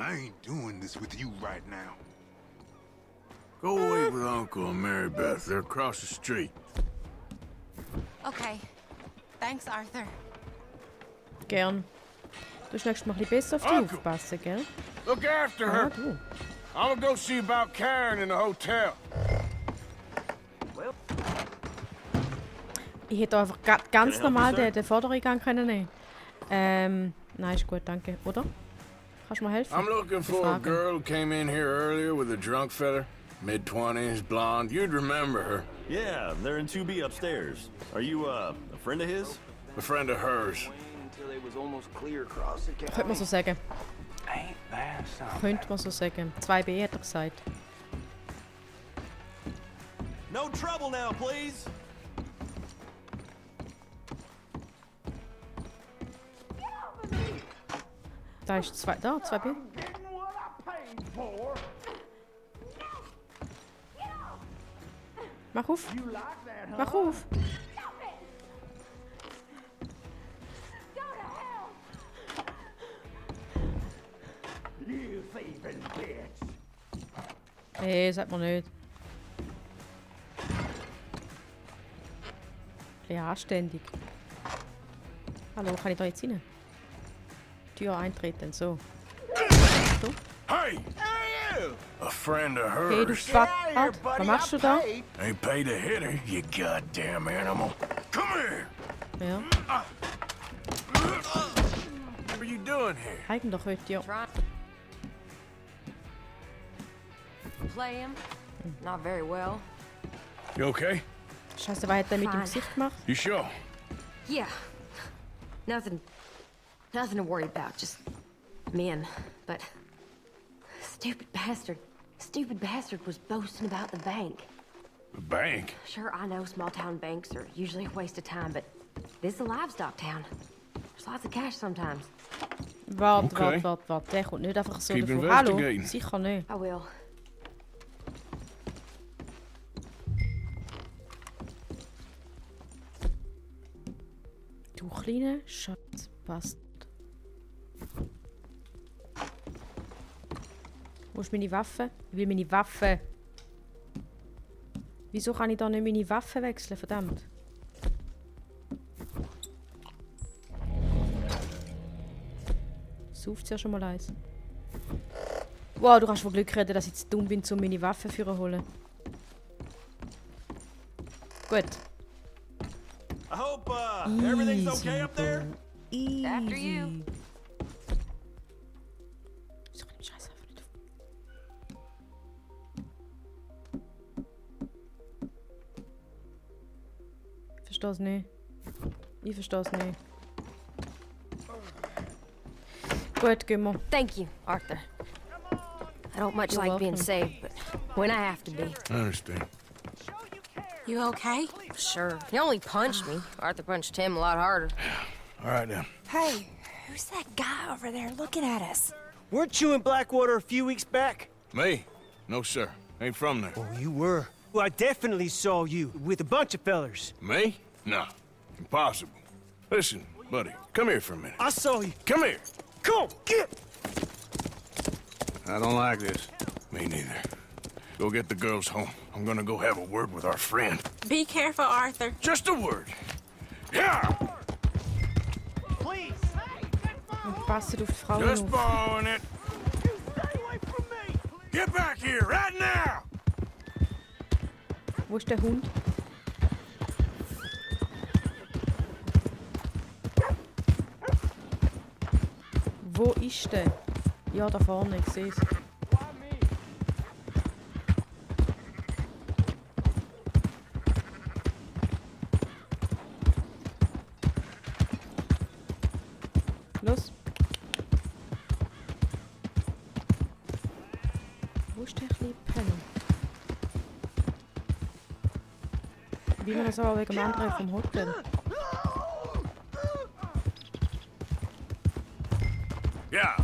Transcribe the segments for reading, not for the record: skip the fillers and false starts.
I ain't doing this with you right now. Go wait with Uncle and Mary Beth. They're across the street. Okay. Thanks, Arthur. Gern. Du musst nächstes Mal ein bisschen besser auf dich aufpassen, gell? Look after her. Du. I'm gonna go see about Karen in the hotel. Ich hätte einfach ganz normal den Vordereingang können nehmen. Nein, ist gut, danke. Oder? Kannst du mir helfen? I'm looking for a girl who came in here earlier with a drunk fella. Mid-20s, blonde. You'd remember her. Yeah, they're in 2B upstairs. Are you, a friend of his? A friend of hers. Könnte man so sagen. Könnte man so sagen. 2B hat er gesagt. No trouble now, please. Da ist 2B. Mach auf. Mach auf. Nee, sagt man nicht. Ja, anständig. Hallo, kann ich da jetzt rein? Tür eintreten, so. So. Hey! A friend of Hey, du hers. Bastard. Was machst du da? Ain't paid to hit her, you goddamn animal. Come here! Ja. What are you doing here? Eigentlich heute, ja. Play him? Not very well. You okay? Scheiße, was hat er mit dem Gesicht gemacht? You sure? Yeah. Nothing to worry about. Just men. But stupid bastard was boasting about the bank. The bank? Sure, I know small town banks are usually a waste of time, but this is a livestock town. There's lots of cash sometimes. Warte. Der kommt nicht einfach so davon. Hallo? Sicher nicht. I will. Du kleiner Schatz, passt. Wo ist meine Waffe? Ich will meine Waffe. Wieso kann ich da nicht meine Waffe wechseln? Verdammt. Sauft ja schon mal eins. Wow, du kannst von Glück reden, dass ich zu dumm bin, um meine Waffe zu holen. Gut. I hope, everything's okay up there? Easy. After you. Wieso kann ich Scheiße einfach nicht auf? Ich versteh's nicht. Ich versteh's nicht. Gut, gehen wir. Thank you, Arthur. I don't much You're like being welcome. saved, but when I have to be. I understand. You okay? Sure. He only punched me. Arthur punched him a lot harder. All right, then. Hey, who's that guy over there looking at us? Weren't you in Blackwater a few weeks back? Me? No, sir. Ain't from there. Oh, you were. Well, I definitely saw you with a bunch of fellers. Me? No. Impossible. Listen, buddy, come here for a minute. I saw you. Come here. Come on, get! I don't like this. Me neither. Go get the girls home. I'm gonna go have a word with our friend. Be careful, Arthur. Just a word. Yeah! Please! Und passet auf die Frauen Just auf. borrowing it. Stay away from me! Get back here right now! Wo ist der Hund? Wo ist der? Ja, da vorne, ich sehe es. Los. Wo ist der kleine Penner? Wie man das aber wegen dem anderen vom Hotel. Yeah.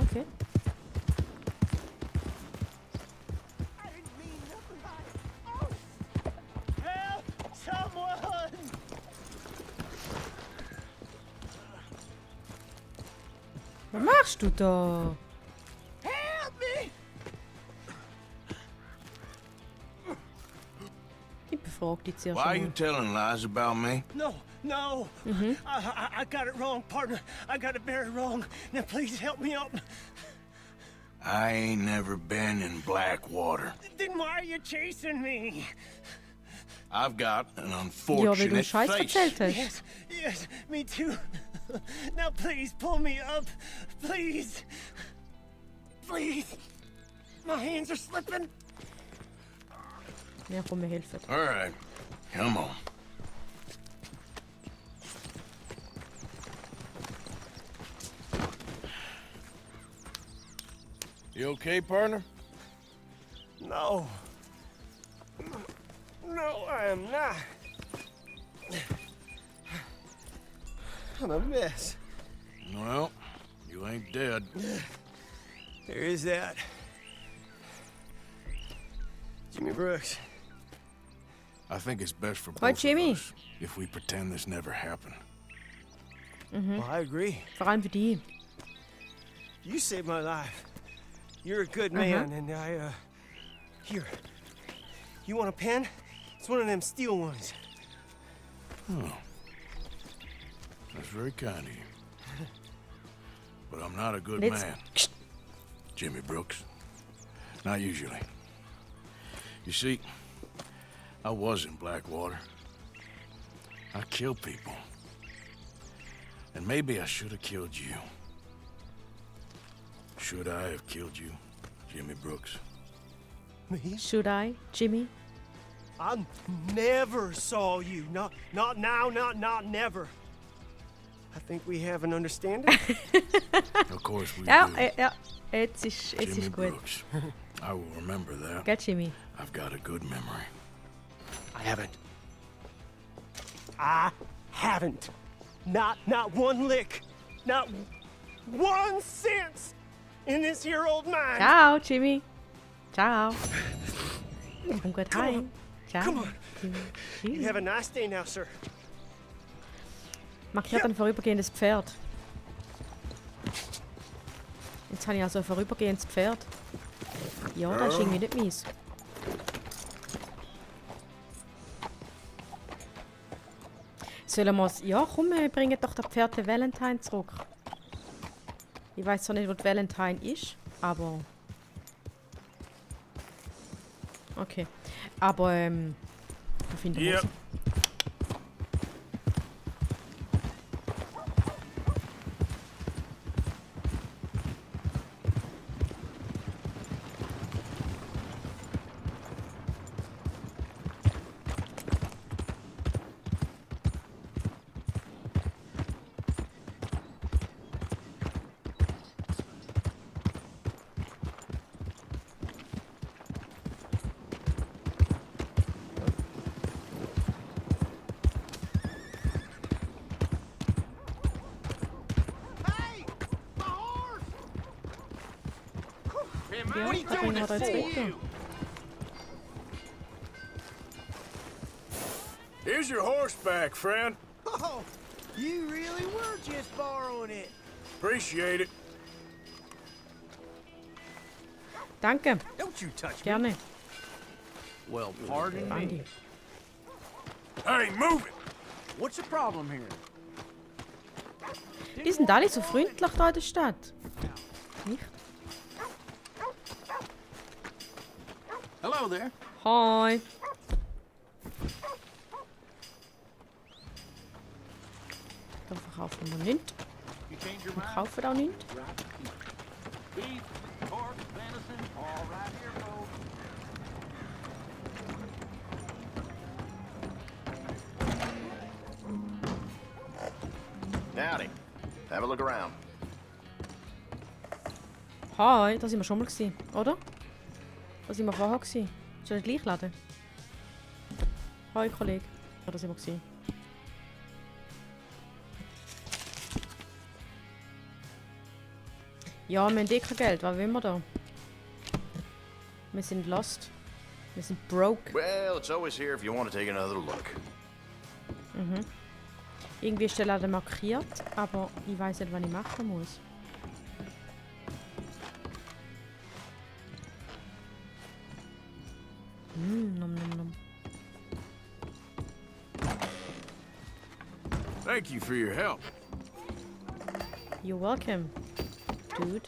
Okay. Help! Someone! Was machst du da? Help me! Ich befrage dich zuerst Why are you einmal. telling lies about me? No, no. I got it wrong, partner. I got it very wrong. Now please help me up. I ain't never been in Blackwater. Then why are you chasing me? I've got an Ja, weil du unfortunate Scheiß face. erzählt hast. Yes, yes, me too. Now please pull me up. Please. Please. My hands are slipping. Ja, komm, wir helfen. All right, come on. You okay, partner? No. No, I am not. I'm a mess. Well, you ain't dead. There is that. Jimmy Brooks. I think it's best for Hi, both Jimmy. of us if we pretend this never happened. Well, I agree. Vor allem für die. You saved my life. You're a good man, and here. You want a pen? It's one of them steel ones. Oh. That's very kind of you. But I'm not a good Let's- man, Jimmy Brooks. Not usually. You see, I was in Blackwater. I killed people. And maybe I should have killed you. Should I have killed you, Jimmy Brooks? Me? Should I, Jimmy? I never saw you. Not now, not never. I think we have an understanding. Of course we Ja, do. ja. Jetzt ist Jimmy gut. Brooks. I will remember that. Gell, Jimmy? I've got a good memory. I haven't. Not one lick. Not 1 cent in this here old mine. Ciao, Jimmy. Ciao. Komm gut heim. Ciao. Come on. You Tschüss. have a nice day now, sir. Markiert ein vorübergehendes Pferd. Jetzt habe ich also ein vorübergehendes Pferd. Ja, das ist irgendwie nicht meins. Sollen wir es... Ja, komm, wir bringen doch das Pferd den Valentine zurück. Ich weiß zwar nicht, wo die Valentine ist, aber... Okay. Aber, wo finden wir Yep. sie? Ja, da bringen wir da jetzt weg. Here's your horseback, friend. Oh, you really were just borrowing it. Appreciate it. Danke, Don't you touch me. gerne. Well, pardon me. Andi. Hey, move it! What's the problem here? Die sind alle so freundlich da in der Stadt. Nicht? Hello there. Hi. Da verkaufen wir nichts. You change your Wir mind? kaufen auch nichts. Beef, pork, venison, all right here, folks. Howdy. Have a look around. Hi, da sind wir schon mal gewesen, oder? Da sind wir vorher gewesen. Ist das gleich Laden? Hi, Kollege. Ja, da sind wir gewesen. Ja, wir haben eh kein Geld. Was wollen wir da? Wir sind lost. Wir sind broke. Well, it's always here if you want to take another look. Irgendwie ist der Laden markiert, aber ich weiß nicht, was ich machen muss. Nom nom nom. Thank you for your help. You're welcome, dude.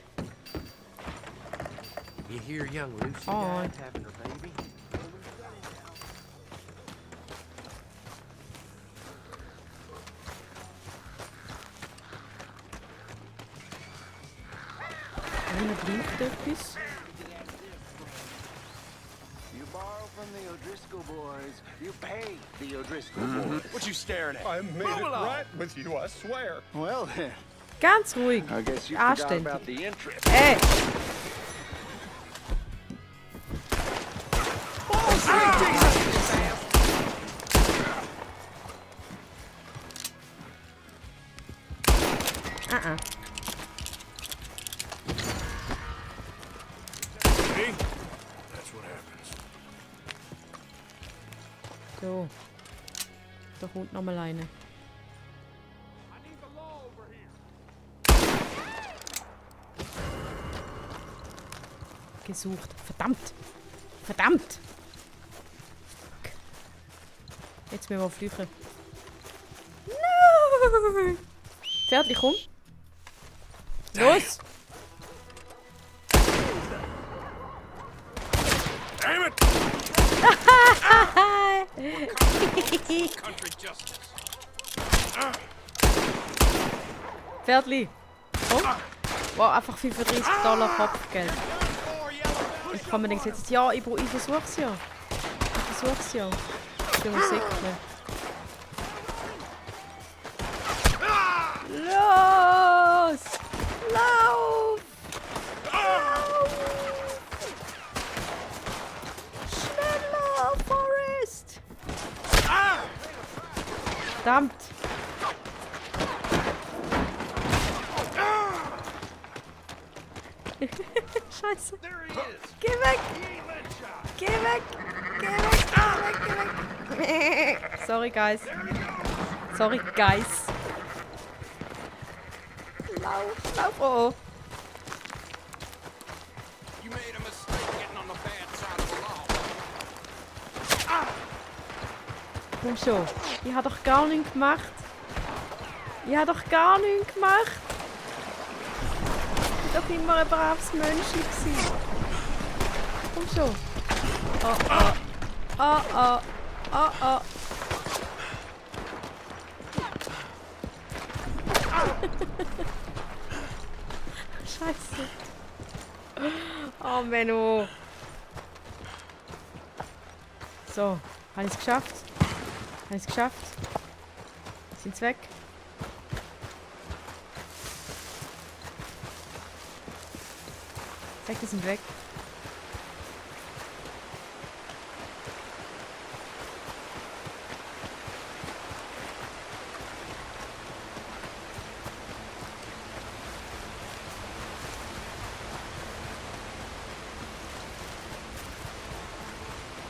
You hear young Lucy Oh. died having her baby? Einer blinkt etwas. You borrow from the O'Driscoll boys. You pay the O'Driscoll boys. What you staring at? I made it right with you, I swear. Well then, Ganz ruhig. I guess you forgot Anständig. about the interest. Ey! See? That's what happens. So. Da kommt noch mal eine. Gesucht. Verdammt! Verdammt! Fuck. Jetzt müssen wir flüchten. Nein! Pferdli, komm! Los! Damn it! Country justice. Pferdli! Komm! Wow, einfach $35 Kopfgeld. Ich kann mir denken, jetzt, ja, ich versuch's ja. Ich versuch's ja. Ich bin mir sicher. Los! Lauf! Lauf! Schneller, Forrest! Verdammt! Scheiße! Geh weg! Geh weg! Geh weg! Geh weg! Geh weg! Sorry, guys. Sorry, guys. Lauf! Lauf! Oh! You made a mistake getting on the bad side of the law. Komm schon. Ich habe doch gar nichts gemacht. Ich habe doch gar nichts gemacht. Ich war doch immer ein braves Mönchchen gewesen. Komm schon. Oh oh. Oh oh. Oh oh. Scheiße. Oh Menno. So, habe ich es geschafft? Habe ich es geschafft? Sind sie weg? Die sind weg.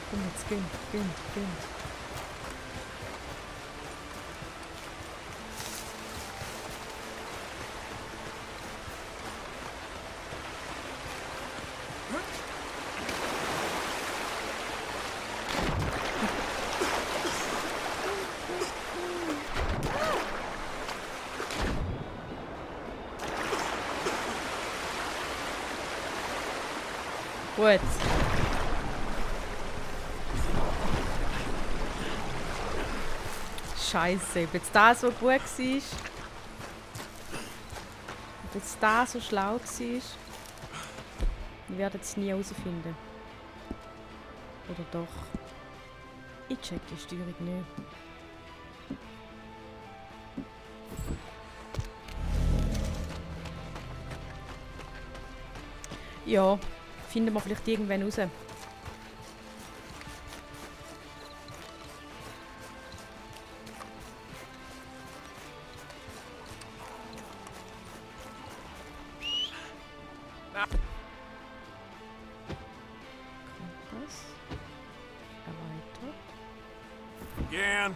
Komm jetzt, gehen. Gut. Scheiße, ob jetzt das so gut war, ob jetzt das so schlau war, wir werden es nie herausfinden. Oder doch? Ich check die Steuerung nicht. Ja, finden wir vielleicht irgendwann raus. Kompass. Erweitert. Again.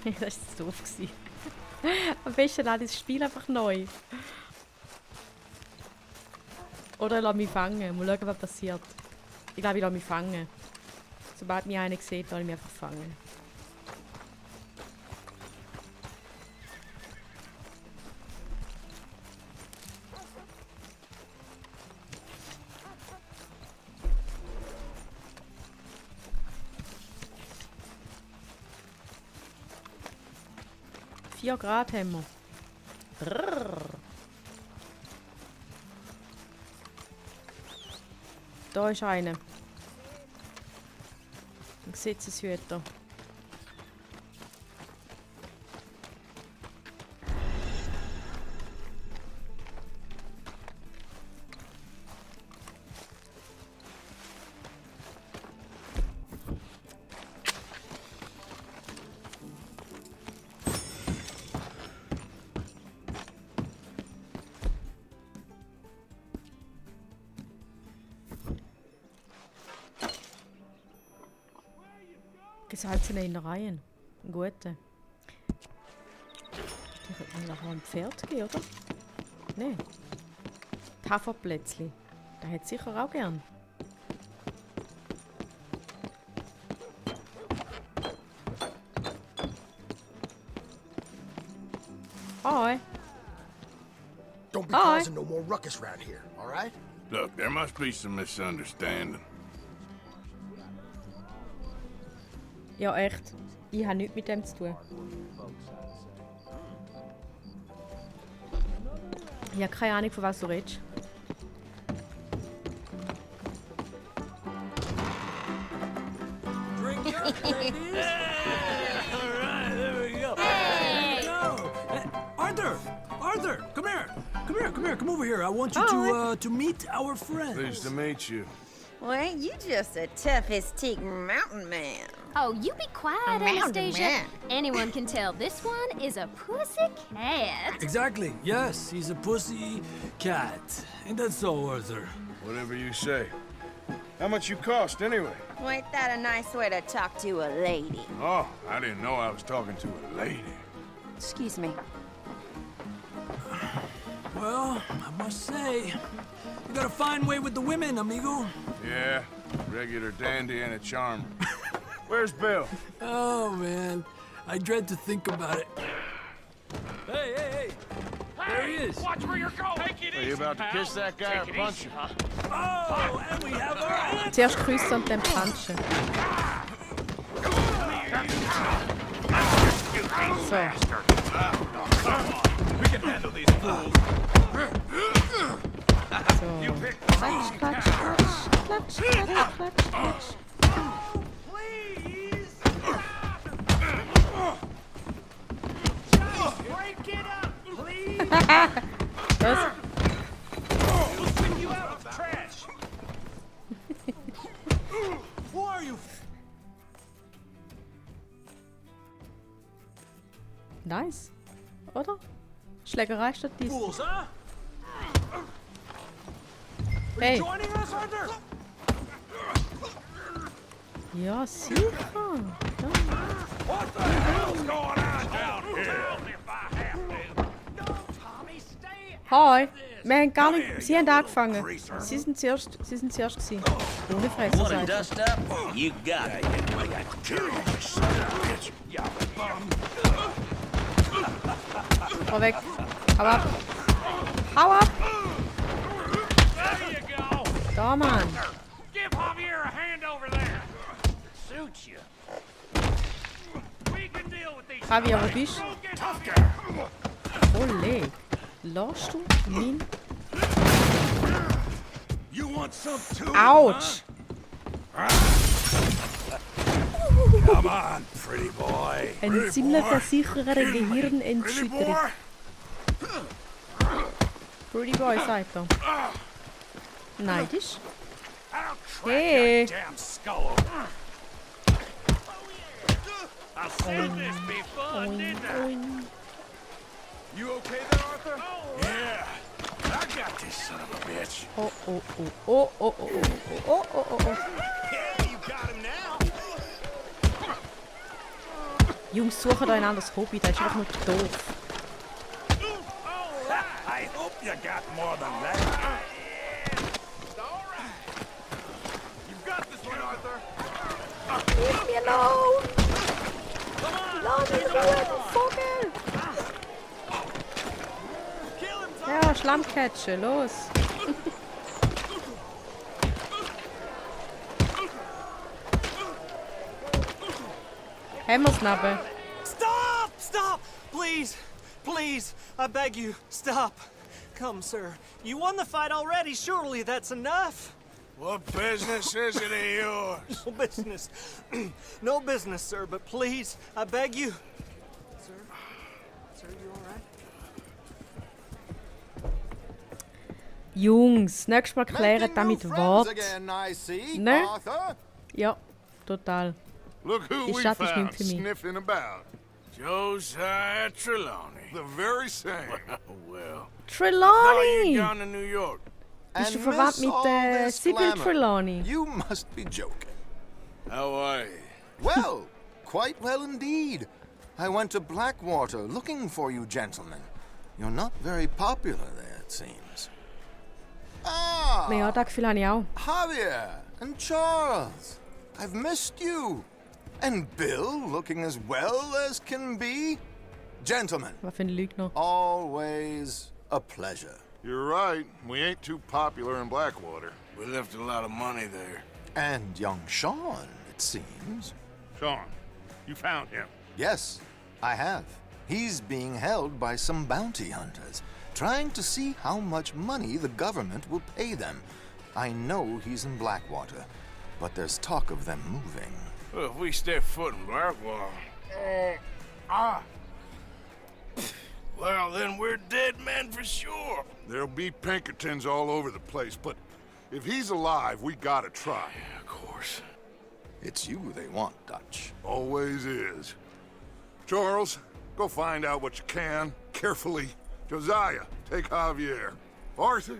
Das war jetzt doof. Am besten lade ich das Spiel einfach neu. Oder ich lasse mich fangen. Mal schauen, was passiert. Ich glaube, ich lasse mich fangen. Sobald mich einer sieht, lasse ich mich einfach fangen. Vier Grad haben wir. Brrr. Da ist einer. Ein Gesetzeshüter. Gesalzene Innereien. Ein guter. Die könnte man nachher ein Pferd geben, oder? Nein. Die Haferplätzli. Da hätte sicher auch gern. Hi. Don't be Hi. causing no more ruckus around here, all right? Look, there must be some misunderstanding. Ja, echt. Ich habe nichts mit dem zu tun. Ich habe keine Ahnung, von was du redest. Arthur, come here, come over here. I want you to meet our friends. Pleased to meet you. Well, ain't you just the toughest teak mountain man? Oh, you be quiet, Mountain Anastasia. man. Anyone can tell this one is a pussy cat. Exactly. Yes, he's a pussy cat. Ain't that so, Arthur? Whatever you say. How much you cost, anyway? Well, ain't that a nice way to talk to a lady? Oh, I didn't know I was talking to a lady. Excuse me. Well, I must say, you got a fine way with the women, amigo. Yeah, regular dandy and a charmer. Where's Bill? Oh, man. I dread to think about it. Hey! There he is. Watch where you're going. Take it Are you about to kiss that guy or punch him? Oh, and we have our answer. Zuerst küssen und dann punchen. So. We can handle these fools. So. Klatsch, klatsch, klatsch, klatsch, klatsch, klatsch, klatsch. Please. Break it up, please. Was? We'll sweep you out of trash. Who are you? Nice. Oder? Schlägerei statt dies. Fools, huh? Hey. Joining us, Arthur? Ja, sicher. Ja. What the hell's going on down here? Tell me if I have to. No, Tommy, stay. Hi. Wir haben gar nicht... Sie haben angefangen. Sie sind zuerst gewesen. Ohne Fresse, sagt er. Dust up? You got it. Hau weg. Hau ab. Hau ab. There you go. Da, Mann. Give Javier a hand over there. Suits you. We can deal with these. Javier, wo bist Go get tough guy. Kollege, lässt du mein... You want some too? Autsch! Come on, pretty boy. Eine ziemlich sichere Gehirnerschütterung. Pretty boy, sagt er. Neidisch? Hey! Damn skull. I said this be fun, didn't I? You okay there, Arthur? Yeah. I got this son of a bitch. Oh, oh, oh, oh, oh, oh, oh, oh, oh, oh, oh. Yeah, you got him now. Jungs, suchen da ein anderes Hobby, das ist einfach nur doof. I hope you got more than that. Leave me alone! Lass mich in Ruhe, du Vogel! Ja, Schlammcatche, los! Hämmersnabel. Stop! Stop! Please! Please! I beg you, stop! Come, sir. You won the fight already. Surely that's enough. What business is it of yours? No business. No business, sir, but please, I beg you. Sir? Sir, you alright? Jungs, nächstes Mal klären das mit Wort. Ne? Ja, total. Look who Die we Stadt ist found nicht für mich. sniffing about. Josiah Trelawney. The very same. Well, Trelawney! gone to New York. Bist du verwandt mit Sybil Trelawney? You must be joking. How are you? Well, quite well indeed. I went to Blackwater looking for you gentlemen. You're not very popular there, it seems. Ah! Ja, das Gefühl habe ich auch. Javier and Charles. I've missed you. And Bill looking as well as can be. Gentlemen, Was für ein Lügner. always a pleasure. You're right. We ain't too popular in Blackwater. We left a lot of money there. And young Sean, it seems. Sean, you found him. Yes, I have. He's being held by some bounty hunters, trying to see how much money the government will pay them. I know he's in Blackwater, but there's talk of them moving. Well, if we step foot in Blackwater... Well, then we're dead men for sure. There'll be Pinkertons all over the place, but if he's alive, we gotta try. Yeah, of course. It's you they want, Dutch. Always is. Charles, go find out what you can, carefully. Josiah, take Javier. Arthur,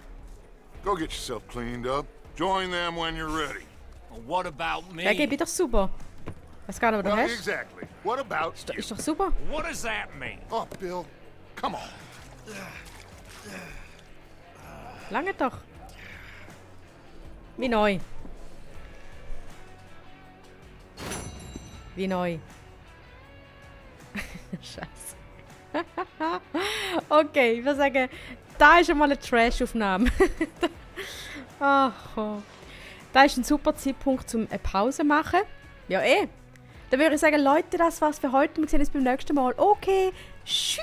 go get yourself cleaned up. Join them when you're ready. Well, what about me? Ja, gebe ich doch super. Weiß gar nicht, was du Well, hast. exactly. What about you? Ist doch super. What does that mean? Oh, Bill, come on. Lange doch. Wie neu. Wie neu. Scheiße. Okay, ich würde sagen, da ist schon mal eine Trash-Aufnahme. Oh. Da ist ein super Zeitpunkt, um eine Pause zu machen. Ja, eh. Dann würde ich sagen, Leute, das war's für heute. Wir sehen uns beim nächsten Mal. Okay, tschüss.